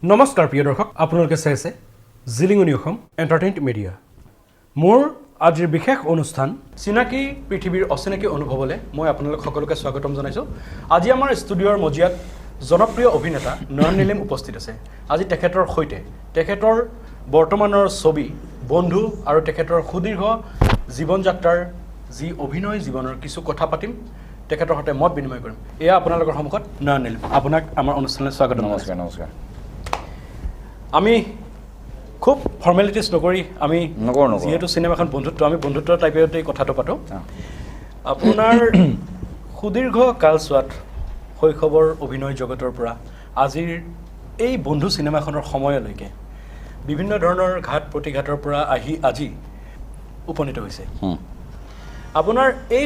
নমস্কাৰ প্ৰিয় দৰ্শক, আপোনালোকে চাই আছে জিলিঙনি অসম এণ্টাৰটেইনমেণ্ট মিডিয়া। মোৰ আজিৰ বিশেষ অনুষ্ঠান চিনাকি পৃথিৱীৰ অচিনাকি অনুভৱলৈ মই আপোনালোক সকলোকে স্বাগতম জনাইছোঁ। আজি আমাৰ ষ্টুডিঅ'ৰ মজিয়াত জনপ্ৰিয় অভিনেতা নয়ন নীলিম উপস্থিত আছে। আজি তেখেতৰ সৈতে তেখেতৰ বৰ্তমানৰ ছবি বন্ধু আৰু তেখেতৰ সুদীৰ্ঘ জীৱন যাত্ৰাৰ যি অভিনয় জীৱনৰ কিছু কথা পাতিম, তেখেতৰ সৈতে মত বিনিময় কৰিম। এয়া আপোনালোকৰ সন্মুখত নয়ন নীলিম, আপোনাক আমাৰ অনুষ্ঠানলৈ স্বাগতম। নমস্কাৰ। নমস্কাৰ। আমি খুব ফৰ্মেলিটিছ নকৰি আমি নকৰোঁ, নকৰোঁ। যিহেতু চিনেমাখন বন্ধুত্ব, আমি বন্ধুত্ব টাইপতে কথাটো পাতোঁ। আপোনাৰ সুদীৰ্ঘ কালচোৱাত শৈশৱৰ অভিনয় জগতৰ পৰা আজিৰ এই বন্ধু চিনেমাখনৰ সময়লৈকে বিভিন্ন ধৰণৰ ঘাত প্ৰতিঘাতৰ পৰা আহি আজি উপনীত হৈছে। আপোনাৰ এই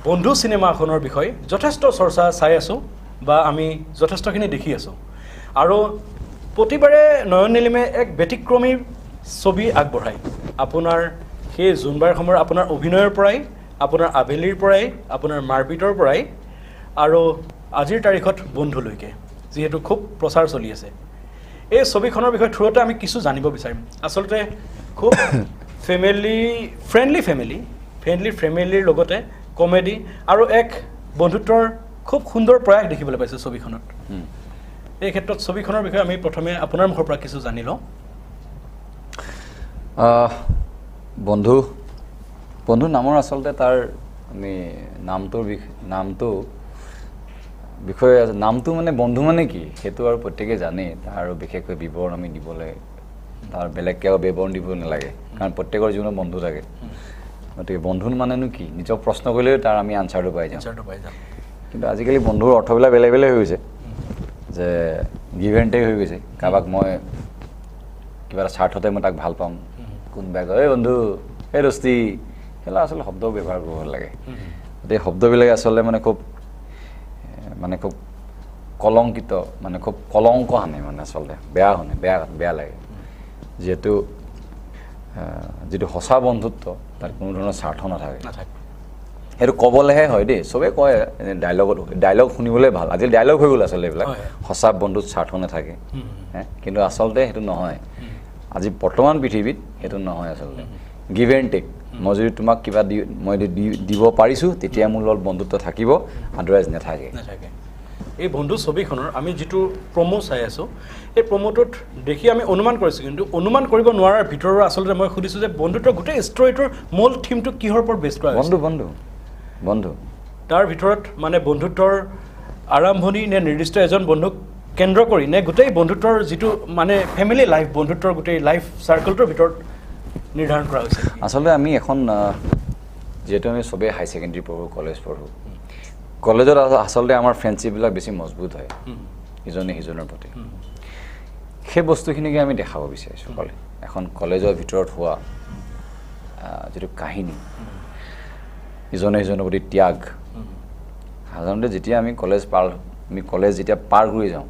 বন্ধু চিনেমাখনৰ বিষয়ে যথেষ্ট চৰ্চা চাই আছোঁ বা আমি যথেষ্টখিনি দেখি আছোঁ আৰু প্ৰতিবাৰে নয়ন নীলিমে এক ব্যতিক্ৰমী ছবি আগবঢ়ায়। আপোনাৰ সেই জোনবাইৰ সময়ৰ আপোনাৰ অভিনয়ৰ পৰাই, আপোনাৰ আবেলিৰ পৰাই, আপোনাৰ মাৰপিটৰ পৰাই আৰু আজিৰ তাৰিখত বন্ধুলৈকে যিহেতু খুব প্ৰচাৰ চলি আছে, এই ছবিখনৰ বিষয়ে থোৰতে আমি কিছু জানিব বিচাৰিম। আচলতে খুব ফেমিলি ফ্ৰেণ্ডলি, ফেমিলিৰ লগতে কমেডি আৰু এক বন্ধুত্বৰ খুব সুন্দৰ প্ৰয়াস দেখিবলৈ পাইছোঁ ছবিখনত। এই ক্ষেত্ৰত ছবিখনৰ বিষয়ে আমি প্ৰথমে আপোনাৰ মুখৰ পৰা কিছু জানি লওঁ। বন্ধু, বন্ধু নামৰ আচলতে তাৰ আমি নামটোৰ নামটো বিষয়ে, নামটো মানে বন্ধু মানে কি সেইটো আৰু প্ৰত্যেকেই জানেই। তাৰ আৰু বিশেষকৈ বিৱৰণ আমি দিবলৈ, তাৰ বেলেগকৈ আৰু বিৱৰণ দিব নালাগে, কাৰণ প্ৰত্যেকৰ জীৱনত বন্ধু থাকে। গতিকে বন্ধু মানেনো কি নিজক প্ৰশ্ন কৰিলেও তাৰ আমি আনচাৰটো পাই যাওঁ। আনচাৰটো পাই যাম। কিন্তু আজিকালি বন্ধুৰ অৰ্থবিলাক বেলেগ বেলেগ হৈ গৈছে, যে গিভ এণ্ড টেক হৈ গৈছে। কাৰোবাক মই কিবা এটা স্বাৰ্থতে মই তাক ভাল পাম, কোনোবাই কয় এই বন্ধু, এই দোস্তি, সেইবিলাক আচলতে শব্দ ব্যৱহাৰ কৰিব লাগে। গতিকে শব্দবিলাকে আচলতে মানে খুব মানে খুব কলংকিত, মানে খুব কলংক সানে, মানে আচলতে বেয়া শুনে, বেয়া বেয়া লাগে। যিহেতু যিটো সঁচা বন্ধুত্ব তাত কোনো ধৰণৰ স্বাৰ্থ নাথাকে। নাথাকে। সেইটো ক'বলৈহে হয় দেই, চবেই কয় এনে ডাইলগত, ডাইলগ শুনিবলৈ ভাল, আজি ডাইলগ হৈ গ'ল আচলতে এইবিলাক, সঁচা বন্ধুত স্বাৰ্থ নাথাকে, হে, কিন্তু আচলতে সেইটো নহয়। আজি বৰ্তমান পৃথিৱীত সেইটো নহয় আচলতে, গিভ এণ্ড টেক। মই যদি তোমাক কিবা দি, মই যদি দিব পাৰিছোঁ তেতিয়া মোৰ লগত বন্ধুত্ব থাকিব, আদাৰৱাইজ নাথাকে। নাথাকে। এই বন্ধু ছবিখনৰ আমি যিটো প্ৰমো চাই আছোঁ, এই প্ৰমোটোত দেখি আমি অনুমান কৰিছোঁ, কিন্তু অনুমান কৰিব নোৱাৰাৰ ভিতৰৰ আচলতে মই সুধিছোঁ যে বন্ধুত্বৰ গোটেই ষ্টৰিটোৰ মূল থিমটো কিহৰ ওপৰত বেছ কৰা হৈছে? বন্ধু, বন্ধু, বন্ধু। তাৰ ভিতৰত মানে বন্ধুত্বৰ আৰম্ভণি নে নিৰ্দিষ্ট এজন বন্ধুক কেন্দ্ৰ কৰি নে গোটেই বন্ধুত্বৰ যিটো মানে ফেমিলি লাইফ, বন্ধুত্বৰ গোটেই লাইফ চাৰ্কেলটোৰ ভিতৰত নিৰ্ধাৰণ কৰা হৈছে? আচলতে আমি এখন যিহেতু আমি চবেই হাই ছেকেণ্ডেৰী পঢ়োঁ, কলেজ পঢ়োঁ, কলেজত আচলতে আমাৰ ফ্ৰেণ্ডশ্বিপবিলাক বেছি মজবুত হয় ইজনে সিজনৰ প্ৰতি। সেই বস্তুখিনিকে আমি দেখাব বিচাৰিছোঁ। এখন কলেজৰ ভিতৰত হোৱা যিটো কাহিনী, ইজনে সিজনৰ প্ৰতি ত্যাগ। সাধাৰণতে যেতিয়া আমি কলেজ পাৰ, আমি কলেজ যেতিয়া পাৰ কৰি যাওঁ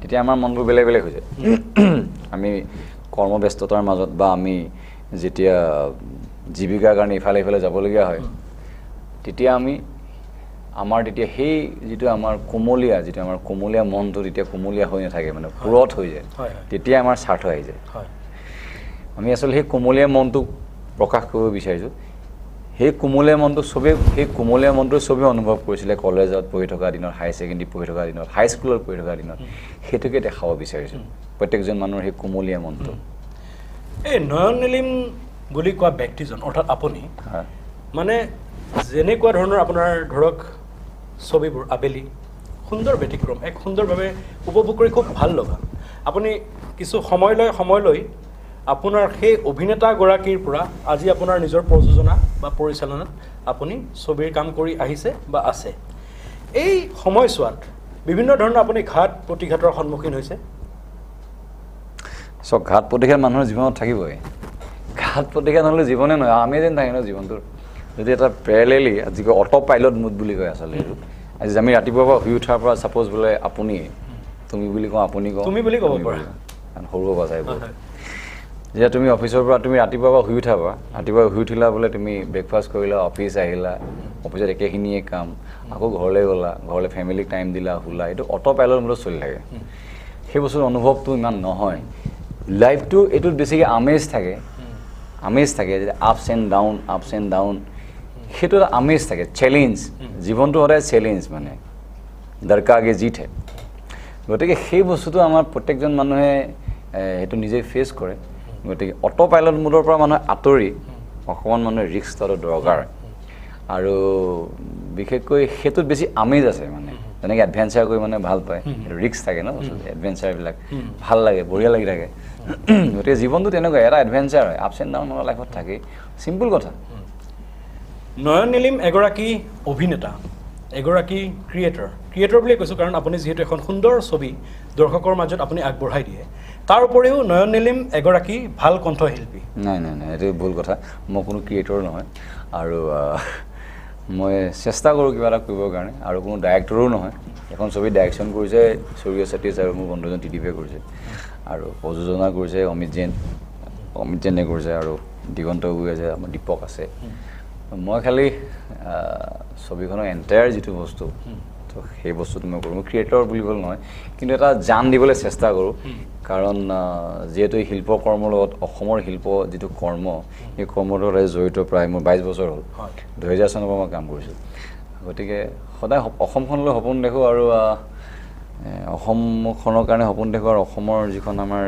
তেতিয়া আমাৰ মনবোৰ বেলেগ বেলেগ হৈ যায়। আমি কৰ্মব্যস্ততাৰ মাজত বা আমি যেতিয়া জীৱিকাৰ কাৰণে ইফালে ইফালে যাবলগীয়া হয়, তেতিয়া আমি আমাৰ তেতিয়া সেই যিটো আমাৰ কোমলীয়া, যিটো আমাৰ কোমলীয়া মনটো তেতিয়া কোমলীয়া হৈ নাথাকে, মানে পুৰঠ হৈ যায়। তেতিয়া আমাৰ স্বাৰ্থ আহি যায়। আমি আচলতে সেই কোমলীয়া মনটোক প্ৰকাশ কৰিব বিচাৰিছোঁ। সেই কোমলীয়া মনটো চবেই, সেই কোমলীয়া মনটো চবেই অনুভৱ কৰিছিলে কলেজত পঢ়ি থকা দিনত, হাই ছেকেণ্ডেৰী পঢ়ি থকা দিনত, হাইস্কুলত পঢ়ি থকা দিনত, সেইটোকে দেখাব বিচাৰিছোঁ, প্ৰত্যেকজন মানুহৰ সেই কোমলীয়া মনটো। এই নয়ন নীলিম বুলি কোৱা ব্যক্তিজন, অৰ্থাৎ আপুনি, মানে যেনেকুৱা ধৰণৰ আপোনাৰ ধৰক ছবিবোৰ আবেলি সুন্দৰ ব্যতিক্ৰম, এক সুন্দৰভাৱে উপভোগ কৰি খুব ভাল লগা, আপুনি কিছু সময় লৈ সময় লৈ আপোনাৰ সেই অভিনেতাগৰাকীৰ পৰা আজি আপোনাৰ নিজৰ প্ৰযোজনা বা পৰিচালনাত আপুনি ছবিৰ কাম কৰি আহিছে বা আছে, এই সময়ছোৱাত বিভিন্ন ধৰণৰ আপুনি ঘাত প্ৰতিঘাতৰ সন্মুখীন হৈছে। চব ঘাত প্ৰতিঘাত মানুহৰ জীৱনত থাকিবই। ঘাত প্ৰতিঘাত নহ'লে জীৱনে নহয়, আমি যেন থাকে ন জীৱনটোৰ যদি এটা পেৰেলেলি আজি কয় অট' পাইলট মুড বুলি কয় আচলতে সেইটো। আজি আমি ৰাতিপুৱাৰ পৰা শুই উঠাৰ পৰা ছাপ'জ বোলে আপুনি, তুমি বুলি কওঁ, আপুনি কওঁ, তুমি বুলি ক'ব পাৰা। কাৰণ সৰু হ'ব যায় বহুত। যেতিয়া তুমি অফিচৰ পৰা তুমি ৰাতিপুৱাৰ পৰা শুই উঠাৰ পৰা, ৰাতিপুৱা শুই উঠিলা বোলে তুমি ব্ৰেকফাষ্ট কৰিলা, অফিচ আহিলা, অফিচত একেখিনিয়ে কাম, আকৌ ঘৰলৈ গ'লা, ঘৰলৈ ফেমিলিক টাইম দিলা, শুলা, এইটো অট' পাইলট মোডত চলি থাকে। সেই বস্তুৰ অনুভৱটো ইমান নহয়। লাইফটো এইটোত বেছিকৈ আমেজ থাকে, আমেজ থাকে, ups and down, ups and down, সেইটো এটা আমেজ থাকে, চেলেঞ্জ। জীৱনটো সদায় চেলেঞ্জ, মানে डर के आगे जीत है। গতিকে সেই বস্তুটো আমাৰ প্ৰত্যেকজন মানুহে সেইটো নিজেই ফেচ কৰে। গতিকে অট' পাইলট মোডৰ পৰা মানুহে আঁতৰি অকণমান মানুহে ৰিস্ক লোৱাটো দৰকাৰ। আৰু বিশেষকৈ সেইটোত বেছি আমেজ আছে, মানে যেনেকৈ এডভেঞ্চাৰ কৰি মানে ভাল পায়, ৰিস্ক থাকে ন বস্তুটো, এডভেঞ্চাৰবিলাক ভাল লাগে, বঢ়িয়া লাগি থাকে। গতিকে জীৱনটো তেনেকুৱা এটা এডভেঞ্চাৰ হয়, আপছ এণ্ড ডাউন আমাৰ লাইফত থাকেই, চিম্পুল কথা। নয়ন নীলিম এগৰাকী অভিনেতা, এগৰাকী ক্ৰিয়েটৰ। ক্ৰিয়েটৰ বুলিয়ে কৈছোঁ কাৰণ আপুনি যিহেতু এখন সুন্দৰ ছবি দৰ্শকৰ মাজত আপুনি আগবঢ়াই দিয়ে। তাৰ উপৰিও নয়ন নীলিম এগৰাকী ভাল কণ্ঠশিল্পী। নাই নাই নাই, এইটো ভুল কথা। মই কোনো ক্ৰিয়েটৰ নহয় আৰু মই চেষ্টা কৰোঁ কিবা এটা কৰিবৰ কাৰণে, আৰু কোনো ডাইৰেক্টৰো নহয়। এখন ছবি ডাইৰেকশ্যন কৰিছে সূৰ্য সতীশ আৰু মোৰ বন্ধুজন টিডিপে কৰিছে, আৰু প্ৰযোজনা কৰিছে অমিত জৈন, অমিত জৈনে কৰিছে, আৰু দিগন্ত গগৈ আছে, আমাৰ দীপক আছে। মই খালি ছবিখনৰ এণ্টায়াৰ যিটো বস্তু, তো সেই বস্তুটো মই কৰোঁ। মই ক্ৰিয়েটৰ বুলিবলৈ নহয়, কিন্তু এটা জান দিবলৈ চেষ্টা কৰোঁ। কাৰণ যিহেতু এই শিল্পকৰ্মৰ লগত, অসমৰ শিল্প যিটো কৰ্ম, সেই কৰ্মটোৰ সদায় জড়িত প্ৰায় মোৰ 22 বছৰ হ'ল, 2000 চনৰ পৰা মই কাম কৰিছোঁ। গতিকে সদায় অসমখনলৈ সপোন দেখোঁ, আৰু অসমখনৰ কাৰণে সপোন দেখোঁ, আৰু অসমৰ যিখন আমাৰ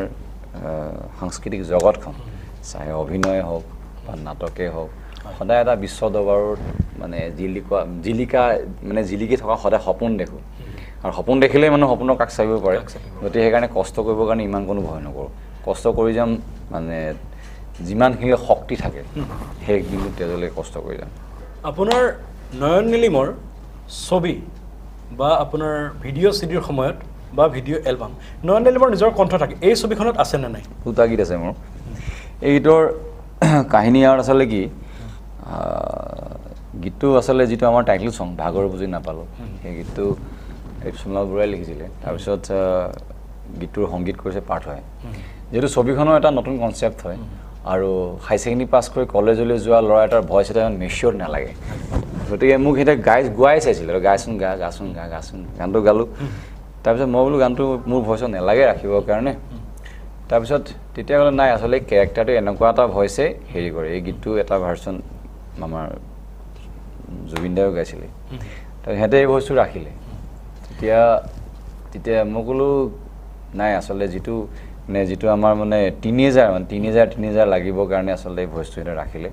সাংস্কৃতিক জগতখন, চাহে অভিনয়ে হওক বা নাটকেই হওক, সদায় এটা বিশ্ব দৰবাৰত মানে জিলিকা জিলিকা মানে জিলিকি থকা সদায় সপোন দেখোঁ। আৰু সপোন দেখিলেই মানুহ সপোনৰ কাষ চাপিব পাৰে। গতিকে সেইকাৰণে কষ্ট কৰিবৰ কাৰণে ইমান কোনো ভয় নকৰোঁ, কষ্ট কৰি যাম, মানে যিমানখিনি শক্তি থাকে সেই কিন্তু তেজলৈ কষ্ট কৰি যাম। আপোনাৰ নয়ন নীলিমৰ ছবি বা আপোনাৰ ভিডিঅ' চিডিৰ সময়ত বা ভিডিঅ' এলবাম নয়ন নীলিমৰ নিজৰ কণ্ঠ থাকে, এই ছবিখনত আছেনে নাই? দুটা গীত আছে মোৰ। এই গীতৰ কাহিনী আৰু আচলতে কি, গীতটো আচলতে যিটো আমাৰ টাইটেল চং ভাগৰ বুজি নাপালোঁ, সেই গীতটো ৰিপচুমলাল বৰুৱাই লিখিছিলে। তাৰপিছত গীতটোৰ সংগীত কৰিছে পাৰ্থই। যিহেতু ছবিখনৰ এটা নতুন কনচেপ্ট হয়, আৰু হাই ছেকেণ্ডেৰী পাছ কৰি কলেজলৈ যোৱা ল'ৰা এটাৰ ভইচ এটা ইমান মেচিয়ৰ নালাগে, গতিকে মোক সিহঁতে গোৱাই চাইছিলে, আৰু গাচোন গা, গাচোন গা, গাচোন, গানটো গালোঁ। তাৰপিছত মই বোলো গানটো মোৰ ভইচত নালাগে ৰাখিবৰ কাৰণে। তাৰপিছত তেতিয়া ক'লে নাই, আচলতে কেৰেক্টাৰটো এনেকুৱা এটা ভইচে হেৰি কৰে। এই গীতটো এটা ভাৰ্চন আমাৰ জুবিন দায়ো গাইছিলে, তাৰ সিহঁতে এই ভইচটো ৰাখিলে। তেতিয়া মই ক'লোঁ নাই, আচলতে যিটো মানে যিটো আমাৰ মানে টিনেজাৰ, মানে টিনেজাৰ লাগিবৰ কাৰণে আচলতে এই ভইচটো সিহঁতে ৰাখিলে।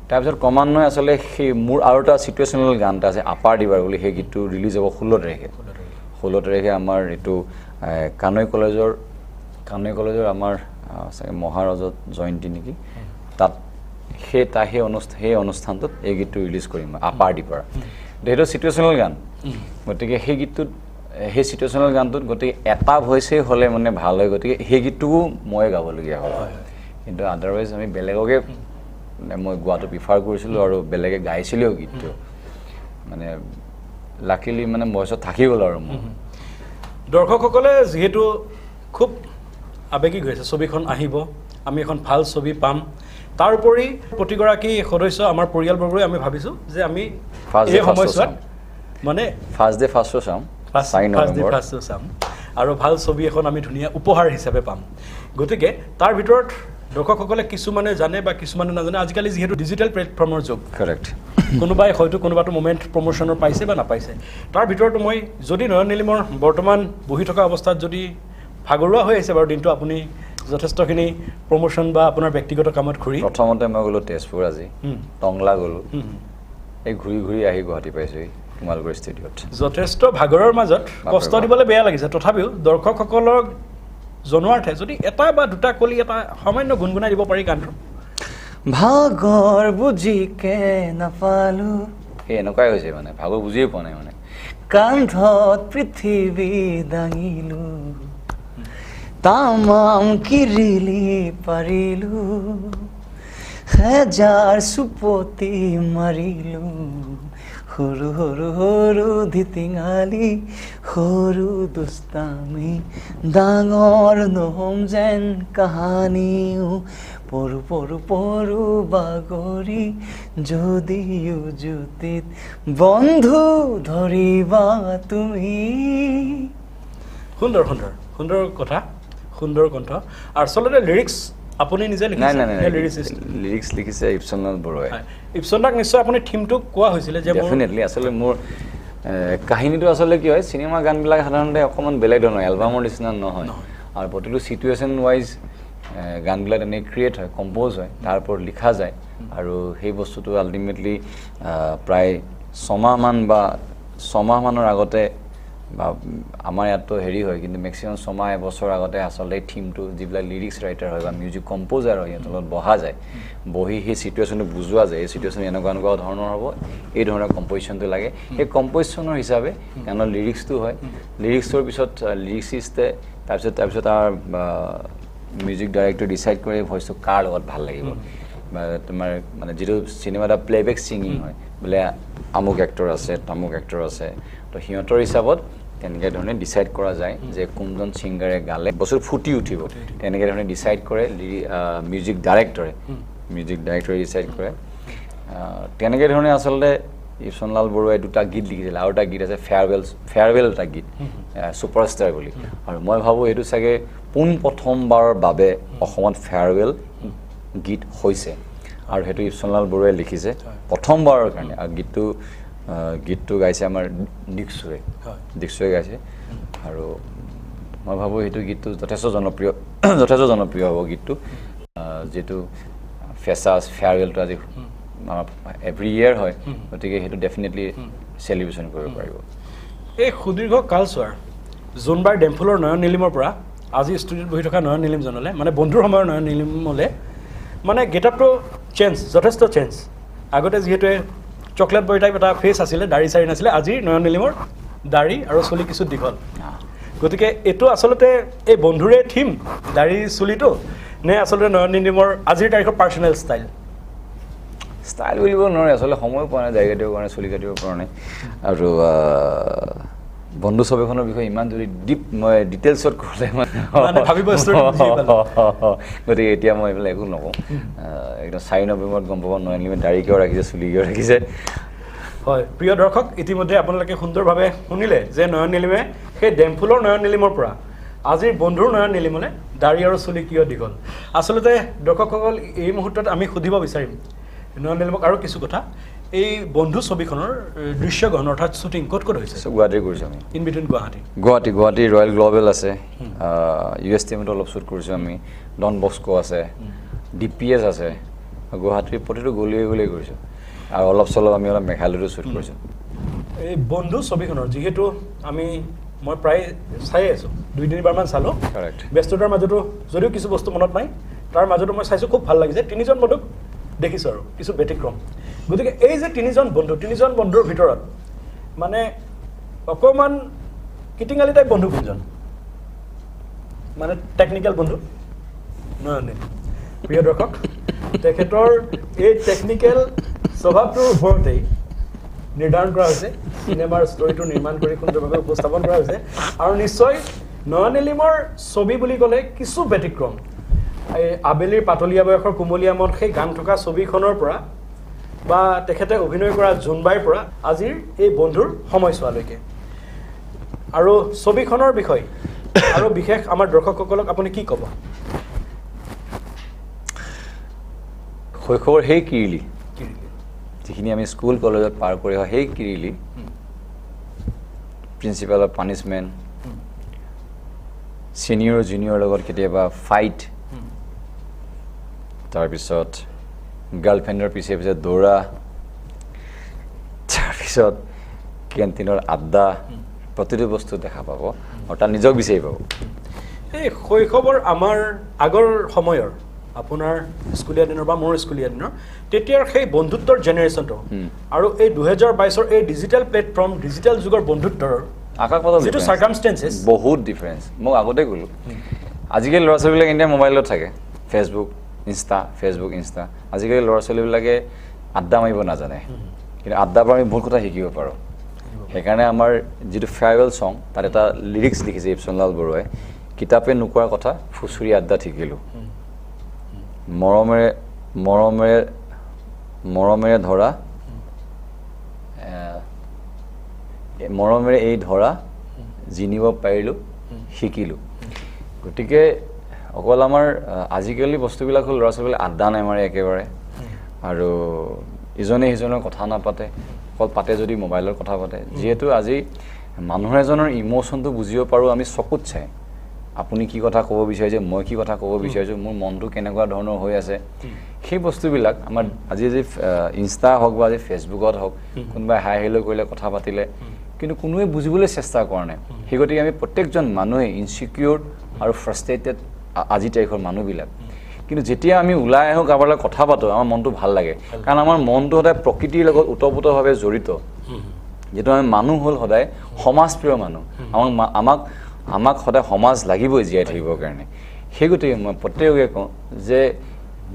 তাৰপিছত ক্ৰমান্বয়ে আচলতে সেই মোৰ আৰু এটা চিটুৱেশ্যনেল গান এটা আছে আপাৰ দিবাৰ বুলি, সেই গীতটো ৰিলিজ হ'ব 16 তাৰিখে। 16 তাৰিখে আমাৰ এইটো কানৈ কলেজৰ আমাৰ চাগে মহাৰজত জয়ন্তী নেকি, তাত সেই অনুষ্ঠানটোত এই গীতটো ৰিলিজ কৰিম, আপাৰ দিপাৰ। সেইটো চিটুৱেশ্যনেল গান, গতিকে সেই গীতটোত, সেই চিটুৱেশ্যনেল গানটোত গতিকে এটা ভইচেই হ'লে মানে ভাল হয়, গতিকে সেই গীতটোও ময়ে গাবলগীয়া হ'ল। কিন্তু আদাৰৱাইজ আমি বেলেগকে মানে মই গোৱাটো প্ৰিফাৰ কৰিছিলোঁ, আৰু বেলেগে গাইছিলেও গীতটো, মানে লাকিলি মানে ভইচত থাকি গ'ল আৰু মোৰ। দৰ্শকসকলে যিহেতু খুব আৱেগিক হৈছে, ছবিখন আহিব, আমি এখন ভাল ছবি পাম, তাৰ উপৰি প্ৰতিগৰাকী সদস্য আমাৰ পৰিয়ালবৰ্গই আমি ভাবিছোঁ যে আমি এই সময়ছোৱাত মানে ফাৰ্ষ্ট ডে ফাৰ্ষ্ট শ্ব' চাম, ফাৰ্ষ্ট ডে ফাৰ্ষ্ট শ্ব' চাম, আৰু ভাল ছবি এখন আমি ধুনীয়া উপহাৰ হিচাপে পাম। গতিকে তাৰ ভিতৰত দৰ্শকসকলে কিছুমানে জানে বা কিছুমানে নাজানে, আজিকালি যিহেতু ডিজিটেল প্লেটফৰ্মৰ যুগ, কাৰেক্ট, কোনোবাই হয়তো কোনোবাটো মুমেণ্ট প্ৰমোশ্যনৰ পাইছে বা নাপাইছে। তাৰ ভিতৰতো মই যদি নয়ন নীলিমৰ বৰ্তমান বহি থকা অৱস্থাত যদি ভাগৰুৱা হৈ আহিছে বাৰু দিনটো, আপুনি যথেষ্টখিনি প্ৰমোশ্যন বা আপোনাৰ ব্যক্তিগত কামত ঘূৰি, প্ৰথমতে মই গ'লোঁ তেজপুৰ, আজি টংলা গ'লোঁ, এই ঘূৰি ঘূৰি আহি গুৱাহাটী পাইছোঁহি তোমালোকৰ ষ্টুডিঅ'ত। যথেষ্ট ভাগৰৰ মাজত কষ্ট দিবলৈ বেয়া লাগিছে, তথাপিও দৰ্শকসকলক জনোৱাৰ্থে যদি এটা বা দুটা কলি এটা সামান্য গুণগুণাই দিব পাৰি গানটো। ভাগৰ বুজিকে নাপালোঁ, সেই এনেকুৱাই হৈছে মানে, ভাগৰ বুজিয়ে পোৱা নাই মানে। কান্ধত পৃথিৱী দাঙিলোঁ, তামাম কিৰিলি পাৰিলোঁ, হেজাৰ চুপতি মাৰিলোঁ, সৰু সৰু সৰু ধিতিঙালি, সৰু দুষ্টামি, ডাঙৰ নহ'ম যেন কাহানিও, পৰো পৰো পৰো বাগৰি, যদিও জ্যোতিত বন্ধু ধৰিবা তুমি। সুন্দৰ, সুন্দৰ, সুন্দৰ কথা, সুন্দৰ কণ্ঠ। আচলতে লিৰিক্স আপুনি নিজে লিখিছে? নাই, লিৰিক্স লিখিছে ইপচনলাল বৰুৱাই। ইপচন দাক নিশ্চয় আপুনি থিমটো কোৱা হৈছিলে যে? ডেফিনেটলি। আচলতে মোৰ কাহিনীটো আচলতে কি হয়, চিনেমা গানবিলাক সাধাৰণতে অকণমান বেলেগ ধৰণৰ, এলবামৰ নিচিনা নহয়, আৰু প্ৰতিটো চিটুৱেশ্যন ৱাইজ গানবিলাক তেনেকৈ ক্ৰিয়েট হয়, কম্প'জ হয়, তাৰ ওপৰত লিখা যায়। আৰু সেই বস্তুটো আল্টিমেটলি প্ৰায় ছমাহমান বা ছমাহমানৰ আগতে, বা আমাৰ ইয়াততো হেৰি হয়, কিন্তু মেক্সিমাম ছমাহ এবছৰ আগতে আচলতে থিমটো যিবিলাক লিৰিক্স ৰাইটাৰ হয় বা মিউজিক কম্প'জাৰ হয় সিহঁতৰ লগত বহা যায়, বহি সেই চিটুৱেশ্যনটো বুজোৱা যায়, এই চিটুৱেশ্যন এনেকুৱা এনেকুৱা ধৰণৰ হ'ব, এই ধৰণৰ কম্প'জিশ্যনটো লাগে। সেই কম্প'জিশ্যনৰ হিচাপে গানৰ লিৰিক্সটো হয়। লিৰিক্সৰ পিছত লিৰিক্সিষ্টে তাৰপিছত তাৰ মিউজিক ডাইৰেক্টৰ ডিচাইড কৰে ভইচটো কাৰ লগত ভাল লাগিব, বা তোমাৰ মানে যিটো চিনেমা এটা প্লেবেক ছিংগিং হয়, বোলে আমুক এক্টৰ আছে, তামুক এক্টৰ আছে, তো সিহঁতৰ হিচাপত তেনেকৈ ধৰণে ডিচাইড কৰা যায় যে কোনজন ছিংগাৰে গালে বস্তুটো ফুটি উঠিব, তেনেকৈ ধৰণে ডিচাইড কৰে মিউজিক ডাইৰেক্টৰে, মিউজিক ডাইৰেক্টৰে ডিচাইড কৰে। তেনেকৈ ধৰণে আচলতে ইপচনলাল বৰুৱাই দুটা গীত লিখিছিল, আৰু এটা গীত আছে ফেয়াৰৱেল, ফেয়াৰৱেল এটা গীত, ছুপাৰষ্টাৰ বুলি। আৰু মই ভাবোঁ এইটো চাগে পোনপ্ৰথমবাৰৰ বাবে অসমত ফেয়াৰৱেল গীত হৈছে, আৰু সেইটো ইপচনলাল বৰুৱাই লিখিছে প্ৰথমবাৰৰ কাৰণে। আৰু গীতটো গাইছে আমাৰ দিকচুৱে, দিকচুৱে গাইছে। আৰু মই ভাবোঁ সেইটো গীতটো যথেষ্ট জনপ্ৰিয়, যথেষ্ট জনপ্ৰিয় হ'ব গীতটো। যিটো ফেচাৰ্ছ ফেয়াৰৱেলটো আজি আমাৰ এভৰি ইয়েৰ হয়, গতিকে সেইটো ডেফিনেটলি চেলিব্ৰেশ্যন কৰিব পাৰিব। এই সুদীৰ্ঘ কালচোৱাৰ জোনবাইৰ ডেমফুলৰ নয়ন নীলিমৰ পৰা আজি ষ্টুডিঅ'ত বহি থকা নয়ন নীলিমজনলৈ, মানে বন্ধুৰ সময়ৰ নয়ন নীলিমলৈ, মানে গেটআপটো চেঞ্জ, যথেষ্ট চেঞ্জ। আগতে যিহেতু চকলেট বয় টাইপ এটা ফেচ আছিলে, দাড়ি চাৰি নাছিলে, আজিৰ নয়ন নীলিমৰ দাড়ি আৰু চুলি কিছু দীঘল। গতিকে এইটো আচলতে এই বন্ধুৰে থিম দাড়ি চুলিটো, নে আচলতে নয়ন নীলিমৰ আজিৰ তাৰিখৰ পাৰ্চনেল ষ্টাইল? ষ্টাইল বুলিব নোৱাৰে, আচলতে সময়ো পোৱা নাই দাড়ি কাটিবৰ কাৰণে, চুলি কাটিব পৰা নাই। আৰু বন্ধু ছবিখনৰ বিষয়ে ইমান যদি ডিপ মই ডিটেইলছত ক'লে মানে ভাবিব, গতিকে এতিয়া মই এইবিলাক একো নকওঁ। একদম 4 নৱেম্বৰত গম পাব নয়ন নীলিমে দাড়ি কিয় ৰাখিছে, চুলি কিয় ৰাখিছে। হয় প্ৰিয় দৰ্শক, ইতিমধ্যে আপোনালোকে সুন্দৰভাৱে শুনিলে যে নয়ন নীলিমে সেই ডেমফুলৰ নয়ন নীলিমৰ পৰা আজিৰ বন্ধুৰ নয়ন নীলিমলৈ দাড়ি আৰু চুলি কিয় দীঘল। আচলতে দৰ্শকসকল, এই মুহূৰ্তত আমি সুধিব বিচাৰিম নয়ন নীলিমক আৰু কিছু কথা। এই বন্ধু ছবিখনৰ দৃশ্যগ্ৰহণ অৰ্থাৎ শ্বুটিং ক'ত ক'ত হৈছে? গুৱাহাটীত কৰিছোঁ আমি, in between Guwahati. Guwahati Royal Global আছে, ইউ এছ টি এমতো অলপ শ্বুট কৰিছোঁ আমি, ডন বস্কো আছে, ডি পি এছ আছে, গুৱাহাটীৰ প্ৰতিটো গলিয়ে গলিয়ে কৰিছোঁ। আৰু অলপ চলপ আমি অলপ মেঘালয়তো শ্বুট কৰিছোঁ। এই বন্ধু ছবিখনৰ যিহেতু মই প্ৰায় চাই আছোঁ, 2-3বাৰমান চালোঁ, ব্যস্ততাৰ মাজতো যদিও কিছু বস্তু মনত নাই, তাৰ মাজতো মই চাইছোঁ, খুব ভাল লাগিছে। তিনিজন বন্ধুক দেখিছোঁ আৰু কিছু ব্যতিক্ৰম। গতিকে এই যে তিনিজন বন্ধু, তিনিজন বন্ধুৰ ভিতৰত মানে অকণমান কিটিঙালি টাইপ বন্ধু কোনজন, মানে টেকনিকেল বন্ধু নয়ন নীলিম। প্ৰিয় দৰ্শক, তেখেতৰ এই টেকনিকেল স্বভাৱটোৰ ওপৰতেই নিৰ্ধাৰণ কৰা হৈছে চিনেমাৰ ষ্টৰিটো, নিৰ্মাণ কৰি সুন্দৰভাৱে উপস্থাপন কৰা হৈছে। আৰু নিশ্চয় নয়ন নীলিমৰ ছবি বুলি ক'লে কিছু ব্যতিক্ৰম। এই আবেলিৰ পাতলীয়া বয়সৰ কুমলীয়া মন সেই গান থকা ছবিখনৰ পৰা বা তেখেতে অভিনয় কৰা জোনবাইৰ পৰা আজিৰ এই বন্ধুৰ সময়ছোৱালৈকে আৰু ছবিখনৰ বিষয়ে আৰু বিশেষ আমাৰ দৰ্শকসকলক আপুনি কি ক'ব? শৈশৱৰ সেই কিৰিলি, যিখিনি আমি স্কুল কলেজত পাৰ কৰি অহা সেই কিৰিলি, প্ৰিন্সিপালৰ পানিছমেণ্ট, ছিনিয়ৰ জুনিয়ৰ লগত কেতিয়াবা ফাইট, তাৰপিছত গাৰ্লফ্ৰেণ্ডৰ পিছে পিছে দৌৰা, তাৰপিছত কেণ্টিনৰ আড্ডা, প্ৰতিটো বস্তু দেখা পাব আৰু তাত নিজক বিচাৰি পাব। এই শৈশৱৰ আমাৰ আগৰ সময়ৰ আপোনাৰ স্কুলীয়া দিনৰ বা মোৰ স্কুলীয়া দিনৰ তেতিয়াৰ সেই বন্ধুত্বৰ জেনেৰেশ্যনটো আৰু এই 2022ৰ এই ডিজিটেল প্লেটফৰ্ম, ডিজিটেল যুগৰ বন্ধুত্বৰ আকাশ পাতাল যিটো চাৰ্কামষ্টেঞ্চেছ, বহুত ডিফাৰেঞ্চ। মই আগতে ক'লোঁ, আজিকালি ল'ৰা ছোৱালীবিলাক এতিয়া মোবাইলত থাকে, ফেচবুক ইনষ্টা, ফেচবুক ইনষ্টা। আজিকালি ল'ৰা ছোৱালীবিলাকে আড্ডা মাৰিব নাজানে, কিন্তু আড্ডাৰ পৰা আমি বহুত কথা শিকিব পাৰোঁ। সেইকাৰণে আমাৰ যিটো ফেয়াৰৱেল ছং, তাত এটা লিৰিক্স লিখিছে ইপচনলাল বৰুৱাই, কিতাপে নোকোৱাৰ কথা ফুচুৰি আড্ডাত শিকিলোঁ, মৰমেৰে মৰমেৰে মৰমেৰে ধৰা মৰমেৰে এই ধৰা জিনিব পাৰিলোঁ শিকিলোঁ। গতিকে অকল আমাৰ আজিকালি বস্তুবিলাক হ'ল ল'ৰা ছোৱালীবিলাক আড্ডা নামাৰে একেবাৰে, আৰু ইজনে সিজনৰ কথা নাপাতে, অকল পাতে যদি মোবাইলৰ কথা পাতে। যিহেতু আজি মানুহ এজনৰ ইম'শ্যনটো বুজিব পাৰোঁ আমি চকুত চাই, আপুনি কি কথা ক'ব বিচাৰিছে, মই কি কথা ক'ব বিচাৰিছোঁ, মোৰ মনটো কেনেকুৱা ধৰণৰ হৈ আছে, সেই বস্তুবিলাক আমাৰ আজি যি ইনষ্টা হওক বা আজি ফেচবুকত হওক, কোনোবাই হাই হেল্ল' কৰিলে, কথা পাতিলে, কিন্তু কোনোৱে বুজিবলৈ চেষ্টা কৰা নাই। সেই গতিকে আমি প্ৰত্যেকজন মানুহে ইনচিকিউৰ আৰু ফ্ৰাষ্ট্ৰেটেড আজিৰ তাৰিখৰ মানুহবিলাক। কিন্তু যেতিয়া আমি ওলাই আহোঁ, কাৰোবাৰ লগত কথা পাতোঁ, আমাৰ মনটো ভাল লাগে, কাৰণ আমাৰ মনটো সদায় প্ৰকৃতিৰ লগত ওতপ্ৰোতভাৱে জড়িত। যিটো আমি মানুহ হ'ল সদায় সমাজপ্ৰিয় মানুহ, আমাক আমাক সদায় সমাজ লাগিবই জীয়াই থাকিবৰ কাৰণে। সেই গতিকে মই প্ৰত্যেককে কওঁ যে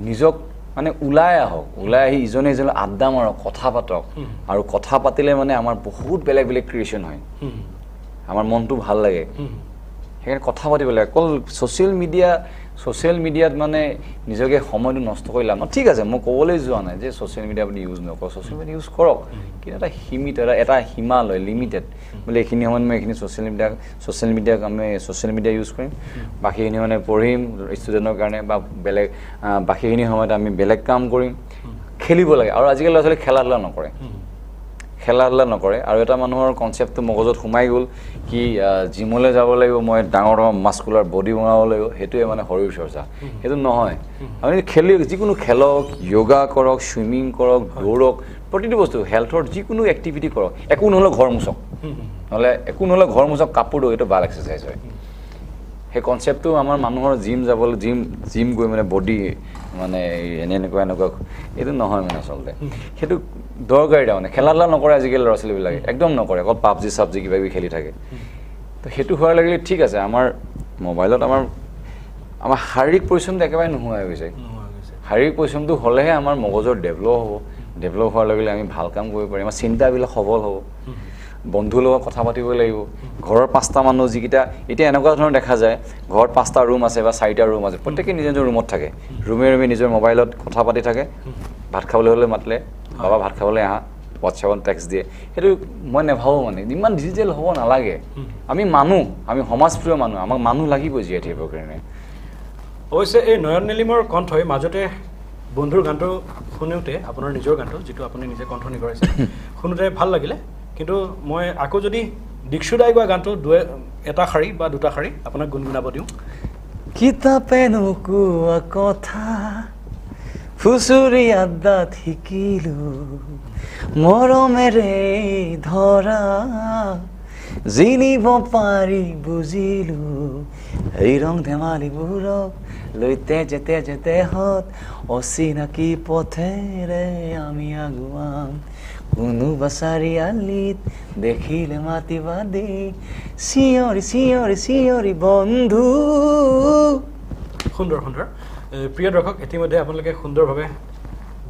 নিজক মানে ওলাই আহক, ওলাই আহি ইজনে ইজনে আড্ডা মাৰক, কথা পাতক। আৰু কথা পাতিলে মানে আমাৰ বহুত বেলেগ বেলেগ ক্ৰিয়েশ্যন হয়, আমাৰ মনটো ভাল লাগে। সেইকাৰণে কথা পাতিব লাগে। অকল ছ'চিয়েল মিডিয়াত মানে নিজকে সময়টো নষ্ট কৰি লাভ নাই। ঠিক আছে, মই ক'বলৈ যোৱা নাই যে ছ'চিয়েল মিডিয়া আপুনি ইউজ নকৰক, ছ'চিয়েল মিডিয়া ইউজ কৰক, কিন্তু এটা সীমিত এটা সীমা লয়, লিমিটেড, বোলে এইখিনি সময়ত মই এইখিনি ছ'চিয়েল মিডিয়াক আমি ছ'চিয়েল মিডিয়া ইউজ কৰিম, বাকীখিনি মানে পঢ়িম ষ্টুডেণ্টৰ কাৰণে, বা বেলেগ বাকীখিনি সময়ত আমি বেলেগ কাম কৰিম। খেলিব লাগে। আৰু আজিকালি ল'ৰা ছোৱালী খেলা ধূলা নকৰে, খেলা ধূলা নকৰে। আৰু এটা মানুহৰ কনচেপ্টটো মগজত সোমাই গ'ল কি জিমলৈ যাব লাগিব, মই ডাঙৰ ডাঙৰ মাস্কুলাৰ বডি বনাব লাগিব, সেইটোৱে মানে শৰীৰ চৰ্চা। সেইটো নহয়। আপুনি খেলি যিকোনো খেলক, য়োগা কৰক, চুইমিং কৰক, দৌৰক, প্ৰতিটো বস্তু হেল্থৰ যিকোনো এক্টিভিটি কৰক। একো নহ'লেও ঘৰ মোচক, নহ'লে একো নহ'লে ঘৰ মোচক, কাপোৰ ধোক, এইটো ভাল এক্সাৰচাইজ হয়। সেই কনচেপ্টটো আমাৰ মানুহৰ জিম যাবলৈ, জিম গৈ মানে বডি মানে এনে এনেকুৱা এনেকুৱা, এইটো নহয় মানে আচলতে। সেইটো দৰকাৰী। তাৰমানে খেলা ধূলা নকৰে আজিকালি ল'ৰা ছোৱালীবিলাকে, একদম নকৰে, অকল পাবজি চাবজি কিবা কিবি খেলি থাকে। তো সেইটো হোৱাৰ লগে লগে ঠিক আছে, আমাৰ মোবাইলত আমাৰ আমাৰ শাৰীৰিক পৰিশ্ৰমটো একেবাৰে নোহোৱা হৈ গৈছে। শাৰীৰিক পৰিশ্ৰমটো হ'লেহে আমাৰ মগজৰ ডেভেলপ হ'ব, ডেভেলপ হোৱাৰ লগে লগে আমি ভাল কাম কৰিব পাৰিম, আমাৰ চিন্তাবিলাক সবল হ'ব, বন্ধুৰ লগত কথা পাতিব লাগিব। ঘৰৰ 5টা মানুহ যিকেইটা এতিয়া এনেকুৱা ধৰণৰ দেখা যায়, ঘৰত 5টা ৰুম আছে বা 4টা ৰুম আছে, প্ৰত্যেকে নিজৰ নিজৰ ৰুমত থাকে, ৰুমে ৰুমে নিজৰ মোবাইলত কথা পাতি থাকে। ভাত খাবলৈ হ'লে মাতিলে, বাবা ভাত খাবলৈ আহা, হোৱাটছএপত টেক্সট দিয়ে। সেইটো মই নাভাবোঁ, মানে ইমান ডিজিটেল হ'ব নালাগে। আমি মানুহ, আমি সমাজপ্ৰিয় মানুহ, আমাক মানুহ লাগিবই জীয়াই থাকিবৰ কাৰণে। অৱশ্যে এই নয়ন নীলিমৰ কণ্ঠই মাজতে বন্ধুৰ গানটো শুনোতে, আপোনাৰ নিজৰ গানটো যিটো আপুনি নিজে কণ্ঠ নিগৰাইছে, শুনোতে ভাল লাগিলে। কিন্তু মই আকৌ যদি দীক্ষুদাই গোৱা গানটো এটা শাৰী বা দুটা শাৰী আপোনাক গুণগুণাব দিওঁ। কিতাপে নোকোৱা কথা ফুচুৰি আড্ডাত শিকিলো, মৰমেৰে ধৰা জিনিব পাৰি বুজিলো, এই ৰং ধেমালিবোৰক লৈ তেজে তেজে দেহত অচিনাকি পথেৰে আমি আগুৱাম, কোনোবা চাৰিআলিত দেখিলে মাতিবা দেই, চিঞৰি চিঞৰি চিঞৰি বন্ধু। সুন্দৰ সুন্দৰ। প্ৰিয় দৰ্শক, ইতিমধ্যে আপোনালোকে সুন্দৰভাৱে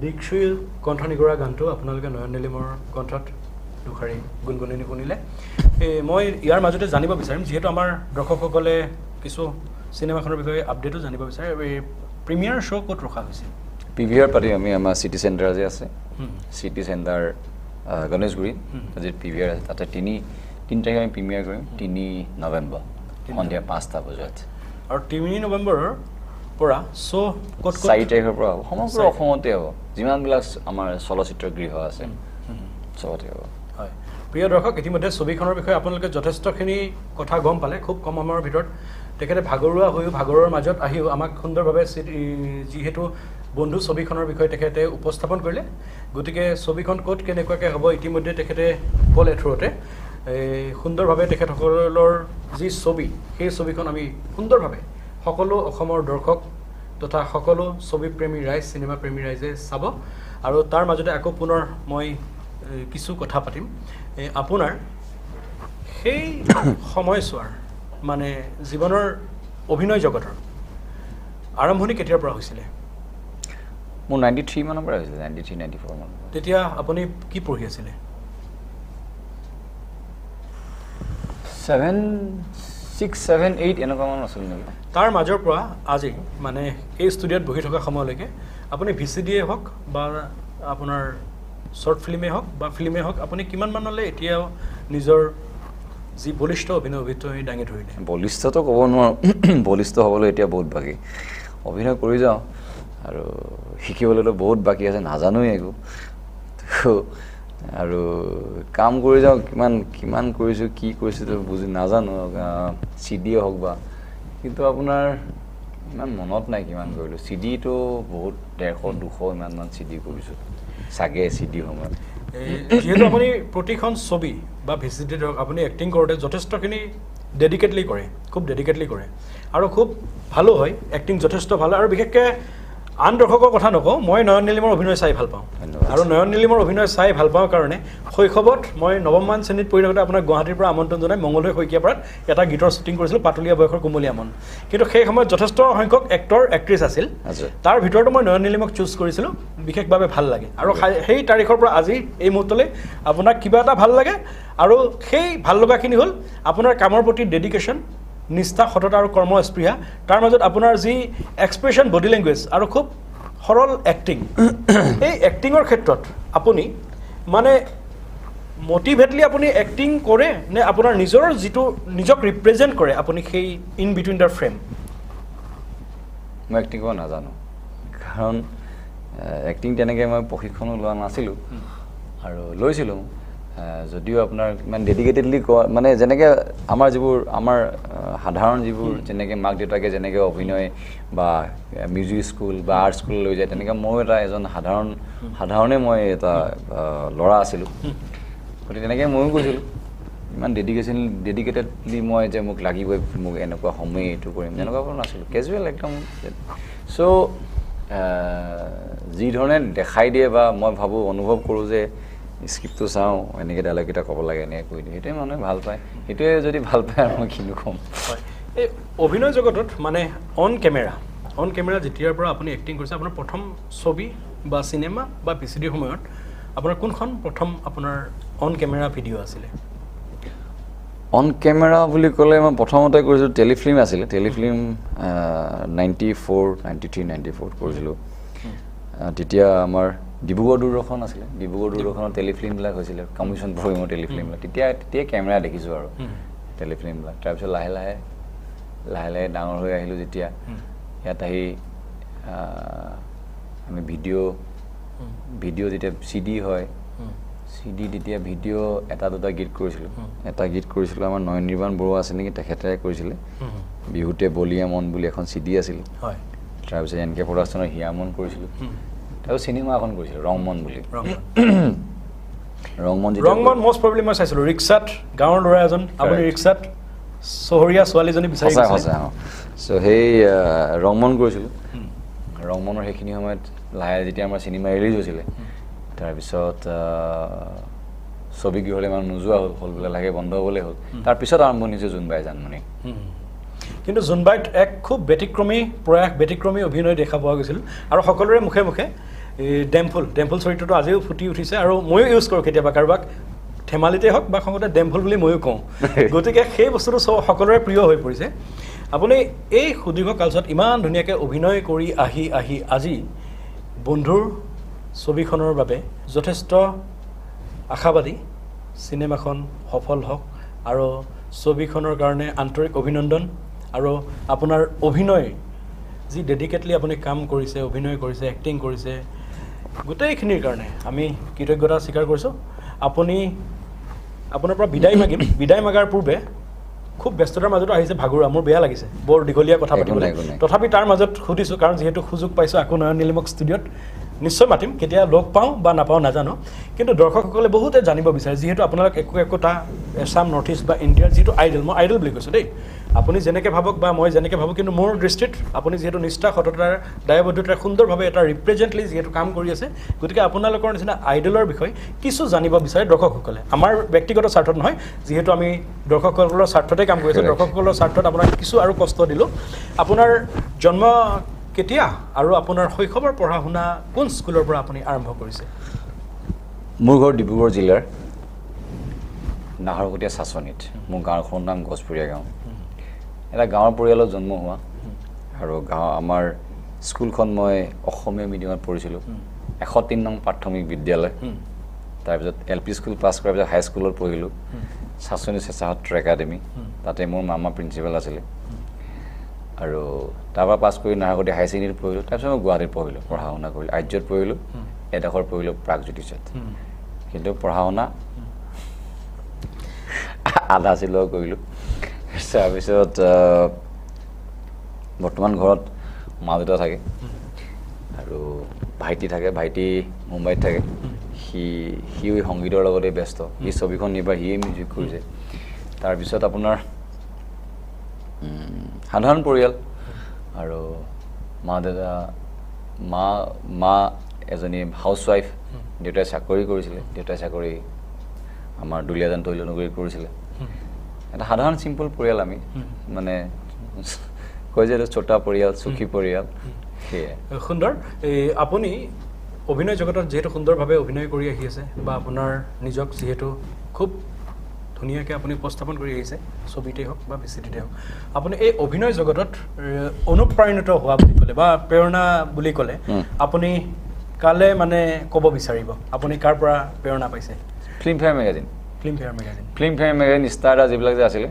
দীক্ষুৰ কণ্ঠ নিগৰা গানটো আপোনালোকে নয়ন নীলিমৰ কণ্ঠত দুষাৰি গুণগুণনি শুনিলে। মই ইয়াৰ মাজতে জানিব বিচাৰিম, যিহেতু আমাৰ দৰ্শকসকলে কিছু চিনেমাখনৰ বিষয়ে আপডেটো জানিব বিচাৰে, এই প্ৰিমিয়াৰ শ্ব' ক'ত ৰখা হৈছে? পি ভি আৰ পাতিম আমি, আমাৰ চিটি চেণ্টাৰ যে আছে, চিটি চেণ্টাৰ গণেশগুৰি যি পি ভি আৰ আছে, তাতে 3 তাৰিখে আমি প্ৰিমিয়াৰ কৰিম, 3 নৱেম্বৰ সন্ধিয়া 5টা বজাত। আৰু 3 নৱেম্বৰৰ পৰা শ্ব' ক'ত? 4 তাৰিখৰ পৰা হ'ব, সমগ্ৰ অসমতে হ'ব, যিমানবিলাক আমাৰ চলচ্চিত্ৰ গৃহ আছে চবতে হ'ব। হয়, প্ৰিয় দৰ্শক, ইতিমধ্যে ছবিখনৰ বিষয়ে আপোনালোকে যথেষ্টখিনি কথা গম পালে। খুব কম সময়ৰ ভিতৰত তেখেতে ভাগৰুৱা হৈও, ভাগৰৰ মাজত আহিও আমাক সুন্দৰভাৱে যিহেতু বন্ধু ছবিখনৰ বিষয়ে তেখেতে উপস্থাপন কৰিলে। গতিকে ছবিখন ক'ত কেনেকুৱাকৈ হ'ব ইতিমধ্যে তেখেতে ক'লে থ্ৰুতে। এই সুন্দৰভাৱে তেখেতসকলৰ যি ছবি, সেই ছবিখন আমি সুন্দৰভাৱে সকলো অসমৰ দৰ্শক তথা সকলো ছবিপ্ৰেমী ৰাইজ, চিনেমাপ্ৰেমী ৰাইজে চাব। আৰু তাৰ মাজতে আকৌ পুনৰ মই কিছু কথা পাতিম। আপোনাৰ সেই সময়ছোৱাৰ মানে জীৱনৰ অভিনয় জগতৰ আৰম্ভণি কেতিয়াৰ পৰা হৈছিলে? মোৰ 93 মানৰ পৰা হৈছিলে, 93 94 মানৰ। তেতিয়া আপুনি কি পঢ়ি আছিলে? 7 6 7 8 এনেকুৱা মান আছিল নেকি। তাৰ মাজৰ পৰা আজি মানে এই ষ্টুডিঅ'ত বহি থকা সময়লৈকে আপুনি ভি চি ডিয়ে হওক বা আপোনাৰ শ্বৰ্ট ফিল্মেই হওক বা ফিল্মেই হওক, আপুনি কিমান মানলৈ এতিয়াও নিজৰ যি বলিষ্ঠ অভিনয় অভিনয় দাঙি ধৰিলে? বলিষ্ঠটো ক'ব নোৱাৰোঁ, বলিষ্ঠ হ'বলৈ এতিয়া বহুত বাকী। অভিনয় কৰি যাওঁ আৰু শিকিবলৈতো বহুত বাকী আছে, নাজানোৱেই একো। আৰু কাম কৰি যাওঁ, কিমান কিমান কৰিছোঁ কি কৰিছোঁ তো বুজি নাজানো, চি ডিয়ে হওক বা, কিন্তু আপোনাৰ ইমান মনত নাই কিমান কৰিলোঁ। চি ডিটো বহুত 150 200 ইমানমান চি ডি কৰিছোঁ চাগে চি ডি সময়ত। যিহেতু আপুনি প্ৰতিখন ছবি বা ভিচিডিত হওক আপুনি এক্টিং কৰোঁতে যথেষ্টখিনি ডেডিকেটলি কৰে, খুব ডেডিকেটলি কৰে আৰু খুব ভালো হয়, এক্টিং যথেষ্ট ভাল হয়। আৰু বিশেষকৈ আন দৰ্শকৰ কথা নকওঁ, মই নয়ন নীলিমৰ অভিনয় চাই ভাল পাওঁ। আৰু নয়ন নীলিমৰ অভিনয় চাই ভাল পাওঁ কাৰণে শৈশৱত মই নৱমমান শ্ৰেণীত পঢ়ি থাকোঁতে আপোনাক গুৱাহাটীৰ পৰা আমন্ত্ৰণ জনাই মঙলদৈ শইকীয়াপাৰাত এটা গীতৰ শ্বুটিং কৰিছিলোঁ, পাতলীয়া বয়সৰ কুমলীয়া মন। কিন্তু সেই সময়ত যথেষ্ট সংখ্যক এক্টৰ এক্ট্ৰেছ আছিল, তাৰ ভিতৰতো মই নয়ন নীলিমক চুজ কৰিছিলোঁ, বিশেষভাৱে ভাল লাগে। আৰু সেই তাৰিখৰ পৰা আজি এই মুহূৰ্তলৈ আপোনাক কিবা এটা ভাল লাগে, আৰু সেই ভাল লগাখিনি হ'ল আপোনাৰ কামৰ প্ৰতি ডেডিকেশ্যন, নিষ্ঠা, সততা আৰু কৰ্মস্পৃহা, তাৰ মাজত আপোনাৰ যি এক্সপ্ৰেশ্যন, বডি লেংগুৱেজ আৰু খুব সৰল এক্টিং। এই এক্টিঙৰ ক্ষেত্ৰত আপুনি মানে মটিভেটলি আপুনি এক্টিং কৰে নে আপোনাৰ নিজৰ যিটো নিজক ৰিপ্ৰেজেণ্ট কৰে আপুনি সেই ইন বিটুইন the frame? মই এক্টিং কৰিব নাজানো, কাৰণ এক্টিং তেনেকৈ মই প্ৰশিক্ষণো লোৱা নাছিলোঁ আৰু লৈছিলোঁ যদিও আপোনাৰ ইমান ডেডিকেটেডলি কোৱা মানে যেনেকৈ আমাৰ যিবোৰ আমাৰ সাধাৰণ যিবোৰ যেনেকৈ মাক দেউতাকে যেনেকৈ অভিনয় বা মিউজিক স্কুল বা আৰ্ট স্কুল লৈ যায়, তেনেকৈ ময়ো এটা এজন সাধাৰণে মই এটা ল'ৰা আছিলোঁ, গতিকে তেনেকৈ ময়ো গৈছিলোঁ। ইমান ডেডিকেটেডলি মই যে মোক লাগিবই, মোক এনেকুৱা সময় এইটো কৰিম তেনেকুৱা কোনো নাছিলোঁ, কেজুৱেল একদম। চ' যি ধৰণে দেখাই দিয়ে বা মই ভাবোঁ অনুভৱ কৰোঁ যে স্ক্ৰিপ্টটো চাওঁ, এনেকৈ ডাইলগকেইটা ক'ব লাগে, এনেকৈ কৈ দিওঁ, সেইটোৱে মানুহে ভাল পায়, সেইটোৱে যদি ভাল পায় আৰু মই কিনো ক'ম। হয়, এই অভিনয় জগতত মানে অন কেমেৰা যেতিয়াৰ পৰা আপুনি এক্টিং কৰিছে, আপোনাৰ প্ৰথম ছবি বা চিনেমা বা পি চি ডিৰ সময়ত আপোনাৰ কোনখন প্ৰথম আপোনাৰ অন কেমেৰা ভিডিঅ' আছিলে? অন কেমেৰা বুলি ক'লে মই প্ৰথমতে কৰিছিলোঁ টেলিফিল্ম আছিলে, টেলিফিল্ম 94, 93, 94 কৰিছিলোঁ। তেতিয়া আমাৰ ডিব্ৰুগড় দূৰদৰ্শন আছিলে, ডিব্ৰুগড় দূৰদৰ্শনত টেলিফিল্মবিলাক হৈছিলে, কমিশ্যন প্ৰগ্ৰেমৰ টেলিফিল্মবিলাক, তেতিয়া কেমেৰা দেখিছোঁ আৰু টেলিফিল্মবিলাক। তাৰপিছত লাহে লাহে লাহে লাহে ডাঙৰ হৈ আহিলোঁ, যেতিয়া ইয়াত আহি আমি ভিডিঅ' যেতিয়া চি ডি হয়, চি ডি তেতিয়া ভিডিঅ' এটা দুটা গীত কৰিছিলোঁ। এটা গীত কৰিছিলোঁ আমাৰ নয়ন নিৰ্বাণ বৰুৱা আছিল নেকি, তেখেতে কৰিছিলে, বিহুতে বলিয়া মন বুলি এখন চি ডি আছিল। তাৰপিছত এন কে প্ৰডাকশ্যনৰ হিয়ামন কৰিছিলোঁ, তাৰপিছত চিনেমা এখন কৰিছিলোঁ ৰংমন বুলি। ৰংমন মষ্ট প্ৰবেবলি মই চাইছিলোঁ, ৰিক্সাত গাঁৱৰ ল'ৰা এজন, আপুনি ৰিক্সাত চহৰীয়া ছোৱালীজনী বিচাৰি। সঁচা অঁ। চ' সেই ৰংমন কৰিছিলোঁ। ৰংমনৰ সেইখিনি সময়ত লাহে যেতিয়া আমাৰ চিনেমা ৰিলিজ হৈছিলে, তাৰপিছত ছবিগৃহলৈ মানুহ নোযোৱা হ'ল, হলবিলাক লাহে বন্ধ হ'বলৈ হ'ল। তাৰপিছত আৰম্ভণি হৈছে জোনবাই জানমণি। কিন্তু জোনবাইত এক খুব ব্যতিক্ৰমী প্ৰয়াস, ব্যতিক্ৰমী অভিনয় দেখা পোৱা গৈছিল আৰু সকলোৰে মুখে মুখে এই ডেমফুল চৰিত্ৰটো আজিও ফুটি উঠিছে। আৰু ময়ো ইউজ কৰোঁ কেতিয়াবা, কাৰোবাক ধেমালিতেই হওক বা খঙতে ডেমফুল বুলি ময়ো কওঁ, গতিকে সেই বস্তুটো সকলোৰে প্ৰিয় হৈ পৰিছে। আপুনি এই সুদীৰ্ঘ কালচোৱাত ইমান ধুনীয়াকৈ অভিনয় কৰি আহি আহি আজি বন্ধুৰ ছবিখনৰ বাবে যথেষ্ট আশাবাদী, চিনেমাখন সফল হওক আৰু ছবিখনৰ কাৰণে আন্তৰিক অভিনন্দন। আৰু আপোনাৰ অভিনয় যি ডেডিকেটলি আপুনি কাম কৰিছে, অভিনয় কৰিছে, এক্টিং কৰিছে, গোটেইখিনিৰ কাৰণে আমি কৃতজ্ঞতা স্বীকাৰ কৰিছোঁ। আপোনাৰ পৰা বিদায় মাগিম। বিদায় মাগাৰ পূৰ্বে খুব ব্যস্ততাৰ মাজতো আহিছে ভাগৰুৱা, মোৰ বেয়া লাগিছে বৰ দীঘলীয়া কথা পাতিবলৈ, তথাপি তাৰ মাজত সুধিছোঁ কাৰণ যিহেতু সুযোগ পাইছোঁ। আকৌ নয়ন নীলিমক ষ্টুডিঅ'ত নিশ্চয় মাতিম, কেতিয়া লগ পাওঁ বা নাপাওঁ নাজানো, কিন্তু দৰ্শকসকলে বহুতে জানিব বিচাৰে, যিহেতু আপোনালোক একো একোটা এছাম, নৰ্থ ইষ্ট বা ইণ্ডিয়াৰ যিটো আইডল, মই আইডল বুলি কৈছোঁ দেই, আপুনি যেনেকৈ ভাবক বা মই যেনেকৈ ভাবোঁ, কিন্তু মোৰ দৃষ্টিত আপুনি যিহেতু নিষ্ঠা, সততাৰ, দায়বদ্ধতাৰে সুন্দৰভাৱে এটা ৰিপ্ৰেজেণ্টলি যিহেতু কাম কৰি আছে, গতিকে আপোনালোকৰ নিচিনা আইডলৰ বিষয়ে কিছু জানিব বিচাৰে দৰ্শকসকলে। আমাৰ ব্যক্তিগত স্বাৰ্থত নহয়, যিহেতু আমি দৰ্শকসকলৰ স্বাৰ্থতে কাম কৰি আছোঁ, দৰ্শকসকলৰ স্বাৰ্থত আপোনাক কিছু আৰু কষ্ট দিলোঁ। আপোনাৰ জন্ম কেতিয়া আৰু আপোনাৰ শৈশৱৰ পঢ়া শুনা কোন স্কুলৰ পৰা আপুনি আৰম্ভ কৰিছে? মোৰ ঘৰ ডিব্ৰুগড় জিলাৰ নাহৰকটীয়া চাচনীত। মোৰ গাঁওখনৰ নাম গছপুৰীয়া গাঁও। এটা গাঁৱৰ পৰিয়ালত জন্ম হোৱা আৰু গাঁও আমাৰ স্কুলখন মই অসমীয়া মিডিয়ামত পঢ়িছিলোঁ, 103 নং প্ৰাথমিক বিদ্যালয়। তাৰপিছত এল পি স্কুল পাছ কৰাৰ পিছত হাইস্কুলত পঢ়িলোঁ। চাচনি চেঁচা সত্ৰ একাডেমি, তাতে মোৰ মামা প্ৰিন্সিপাল আছিলে। আৰু তাৰপৰা পাছ কৰি নাহৰকটীয়া হায়াৰ ছেকেণ্ডেৰীত পঢ়িলোঁ। তাৰপিছত মই গুৱাহাটীত পঢ়িলোঁ, পঢ়া শুনা কৰিলোঁ, আৰ্যত পঢ়িলোঁ, এডোখৰ পঢ়িলোঁ প্ৰাগজ্যোতিষত। কিন্তু পঢ়া শুনা আধা চিলোৱা কৰিলোঁ। তাৰপিছত বৰ্তমান ঘৰত মা দেউতা থাকে আৰু ভাইটি থাকে, ভাইটি মুম্বাইত থাকে। সিও সংগীতৰ লগতে ব্যস্ত, সি ছবিখন এইবাৰ সিয়ে মিউজিক কৰিছে। তাৰপিছত আপোনাৰ সাধাৰণ পৰিয়াল আৰু মা দেউতা, মা এজনী হাউচৱাইফ, দেউতাই চাকৰি কৰিছিলে, দেউতাই চাকৰি আমাৰ দুলীয়াজান তৈলনগৰীত কৰিছিলে। এটা সাধাৰণ চিম্পল পৰিয়াল আমি, মানে কয় যে এইটো ছোটা পৰিয়াল, সুখী পৰিয়াল, সেয়াই। সুন্দৰ। এই আপুনি অভিনয় জগতত যিহেতু সুন্দৰভাৱে অভিনয় কৰি আহি আছে বা আপোনাৰ নিজক যিহেতু খুব ধুনীয়াকৈ আপুনি উপস্থাপন কৰি আহিছে, ছবিতেই হওক বা ভিচিডিতেই হওক, আপুনি এই অভিনয় জগতত অনুপ্ৰাণিত হোৱা বুলি ক'লে বা প্ৰেৰণা বুলি ক'লে আপুনি কালে মানে ক'ব বিচাৰিব, আপুনি কাৰ পৰা প্ৰেৰণা পাইছে? Filmfare magazine. Filmfare magazine. Filmfare magazine, Stardust এইবিলাক যে আছিলে,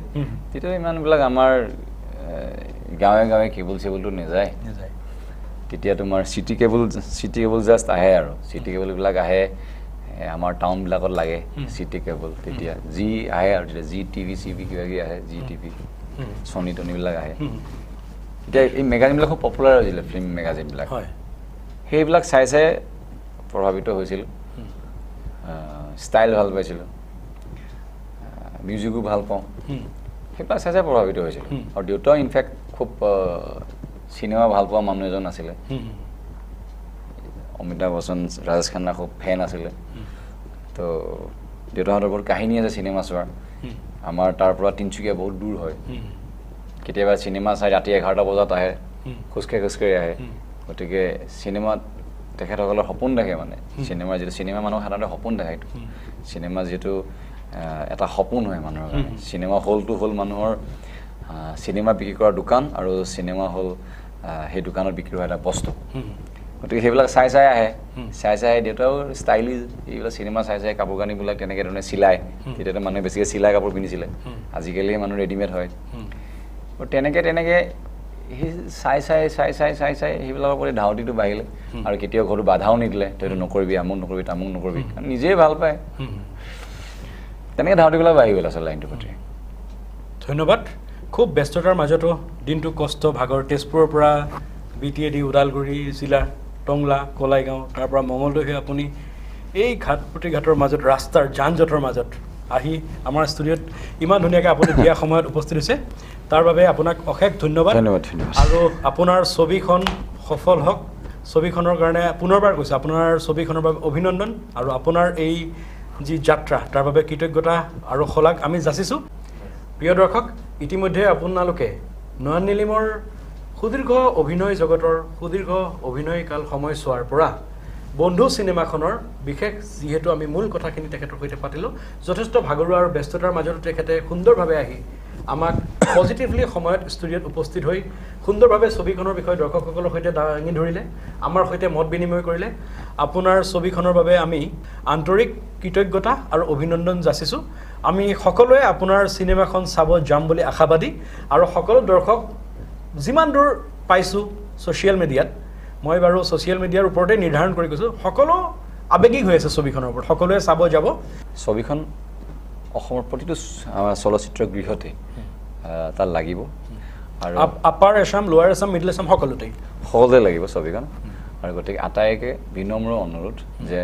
তেতিয়া ইমানবিলাক আমাৰ গাঁৱে গাঁৱে কেবুল চেবুলটো নাযায়। তেতিয়া তোমাৰ চিটি কেবুল জাষ্ট আহে আৰু চিটি কেবুলবিলাক আহে, আমাৰ টাউনবিলাকত লাগে চিটি কেবুল। তেতিয়া যি আহে আৰু তেতিয়া জি টিভি চি ভি কিবা কিবি আহে, জি টিভি চনী টনীবিলাক আহে। তেতিয়া এই মেগাজিনবিলাক খুব পপুলাৰ হৈছিলে, ফিল্ম মেগাজিনবিলাক। সেইবিলাক চাই চাই প্ৰভাৱিত হৈছিলোঁ, ষ্টাইল ভাল পাইছিলোঁ, মিউজিকো ভাল পাওঁ, সেইবিলাক চাই চাই প্ৰভাৱিত হৈছিলোঁ। আৰু দেউতাও ইনফেক্ট খুব চিনেমা ভাল পোৱা মানুহ এজন আছিলে। অমিতাভ বচ্চন, ৰাজেশ খান্না খুব ফেন আছিলে। তো দেউতাহঁতৰ বহুত কাহিনী আছে চিনেমা চোৱাৰ। আমাৰ তাৰ পৰা তিনিচুকীয়া বহুত দূৰ হয়। কেতিয়াবা চিনেমা চাই ৰাতি 11টা বজাত আহে, খোজকাঢ়ি খোজকাঢ়ি আহে। গতিকে চিনেমাত তেখেতসকলৰ সপোন দেখে, মানে চিনেমা যিটো চিনেমা মানুহক সাধাৰণতে সপোন দেখে, এইটো চিনেমা যিহেতু এটা সপোন হয় মানুহৰ কাৰণে। চিনেমা হলটো হ'ল মানুহৰ চিনেমা বিক্ৰী কৰা দোকান, আৰু চিনেমা হ'ল সেই দোকানত বিক্ৰী হোৱা এটা বস্তু। গতিকে সেইবিলাক চাই চাই আহে, চাই চাই দেউতাও ষ্টাইলিছ এইবিলাক চিনেমা চাই চাই কাপোৰ কানিবিলাক তেনেকৈ ধৰণে চিলায়। তেতিয়াতো মানুহে বেছিকৈ চিলাই কাপোৰ পিন্ধিছিলে, আজিকালি মানুহ ৰেডিমেড হয়। তেনেকৈ তেনেকৈ সেই চাই চাই চাই চাই চাই চাই সেইবিলাকৰ প্ৰতি ধাউতিটো বাঢ়িলে। আৰু কেতিয়াও ঘৰতো বাধাও নিদিলে, তই এইটো নকৰিবি, আমুক নকৰিবি, তামুক নকৰিবি, কাৰণ নিজেই ভাল পায়। তেনেকৈ ধাউতিবিলাক বাঢ়ি গ'ল আচলতে লাইনটোৰ প্ৰতি। ধন্যবাদ। খুব ব্যস্ততাৰ মাজতো দিনটো কষ্ট ভাগৰ, তেজপুৰৰ পৰা BTAD Udalguri জিলা, টংলা, কলাইগাঁও, তাৰ পৰা মঙলদৈ হৈ আপুনি এই ঘাট প্ৰতিঘাটৰ মাজত, ৰাস্তাৰ যান জঁটৰ মাজত আহি আমাৰ ষ্টুডিঅ'ত ইমান ধুনীয়াকৈ আপুনি দিয়া সময়ত উপস্থিত হৈছে, তাৰ বাবে আপোনাক অশেষ ধন্যবাদ। ধন্যবাদ, ধন্যবাদ। আৰু আপোনাৰ ছবিখন সফল হওক, ছবিখনৰ কাৰণে পুনৰবাৰ কৈছোঁ, আপোনাৰ ছবিখনৰ বাবে অভিনন্দন, আৰু আপোনাৰ এই যি যাত্ৰা তাৰ বাবে কৃতজ্ঞতা আৰু শলাগ আমি যাচিছোঁ। প্ৰিয় দৰ্শক, ইতিমধ্যে আপোনালোকে নয়ন নীলিমৰ সুদীৰ্ঘ অভিনয় জগতৰ সুদীৰ্ঘ অভিনয়কাল সময়ছোৱাৰ পৰা বন্ধু চিনেমাখনৰ বিশেষ যিহেতু আমি মূল কথাখিনি তেখেতৰ সৈতে পাতিলোঁ, যথেষ্ট ভাগৰুৱা আৰু ব্যস্ততাৰ মাজতো তেখেতে সুন্দৰভাৱে আহি আমাক পজিটিভলি সময়ত ষ্টুডিঅ'ত উপস্থিত হৈ সুন্দৰভাৱে ছবিখনৰ বিষয়ে দৰ্শকসকলৰ সৈতে দাঙি ধৰিলে, আমাৰ সৈতে মত বিনিময় কৰিলে। আপোনাৰ ছবিখনৰ বাবে আমি আন্তৰিক কৃতজ্ঞতা আৰু অভিনন্দন যাচিছোঁ। আমি সকলোৱে আপোনাৰ চিনেমাখন চাব যাম বুলি আশাবাদী, আৰু সকলো দৰ্শক যিমান দূৰ পাইছোঁ ছ'চিয়েল মিডিয়াত, মই বাৰু ছ'চিয়েল মিডিয়াৰ ওপৰতে নিৰ্ধাৰণ কৰি কৈছোঁ, সকলো আৱেগিক হৈ আছে ছবিখনৰ ওপৰত, সকলোৱে চাব যাব। ছবিখন অসমৰ প্ৰতিটো চলচ্চিত্ৰ গৃহতে তাত লাগিব, আৰু upper Assam, lower Assam, middle Assam সকলোতেই সকলোতে লাগিব ছবিখন। আৰু গতিকে আটাইকে বিনম্ৰ অনুৰোধ যে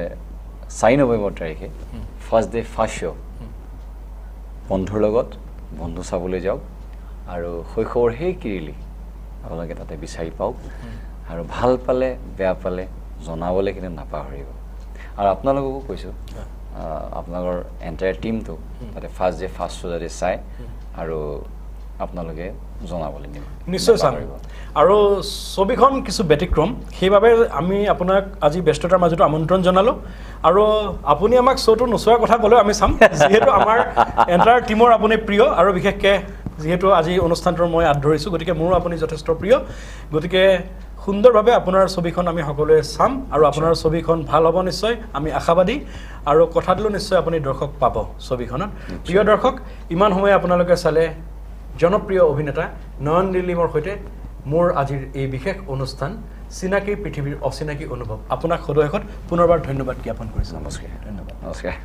4 নৱেম্বৰ তাৰিখে ফাৰ্ষ্ট ডে ফাৰ্ষ্ট শ্ব' বন্ধুৰ লগত বন্ধু চাবলৈ যাওক, আৰু শৈশৱৰ সেই কিৰিলি আপোনালোকে তাতে বিচাৰি পাওক, আৰু ভাল পালে বেয়া পালে জনাবলৈ কিন্তু নাপাহৰিব। আৰু আপোনালোককো কৈছোঁ, আপোনালোকৰ এণ্টায়াৰ টীমটো তাতে ফাৰ্ষ্ট ডে ফাৰ্ষ্ট শ্ব' যাতে চায়, আৰু আপোনালোকে জনাবলৈ নিশ্চয় চাম। আৰু ছবিখন কিছু ব্যতিক্ৰম, সেইবাবে আমি আপোনাক আজি ব্যস্ততাৰ মাজতো আমন্ত্ৰণ জনালোঁ, আৰু আপুনি আমাক শ্ব'টো নোচোৱাৰ কথা ক'লেও আমি চাম, যিহেতু আমাৰ এণ্টায়াৰ টীমৰ আপুনি প্ৰিয়, আৰু বিশেষকৈ যিহেতু আজি অনুষ্ঠানটোৰ মই আঁত ধৰিছোঁ, গতিকে মোৰো আপুনি যথেষ্ট প্ৰিয়। গতিকে সুন্দৰভাৱে আপোনাৰ ছবিখন আমি সকলোৱে চাম আৰু আপোনাৰ ছবিখন ভাল হ'ব নিশ্চয়, আমি আশাবাদী। আৰু কথা দিলোঁ নিশ্চয় আপুনি দৰ্শক পাব ছবিখনত। প্ৰিয় দৰ্শক, ইমান সময় আপোনালোকে চালে জনপ্ৰিয় অভিনেতা নয়ন নীলিমৰ সৈতে মোৰ আজিৰ এই বিশেষ অনুষ্ঠান চিনাকি পৃথিৱীৰ অচিনাকি অনুভৱ। আপোনাক সদৌ শেষত পুনৰবাৰ ধন্যবাদ জ্ঞাপন কৰিছোঁ। নমস্কাৰ। ধন্যবাদ। নমস্কাৰ।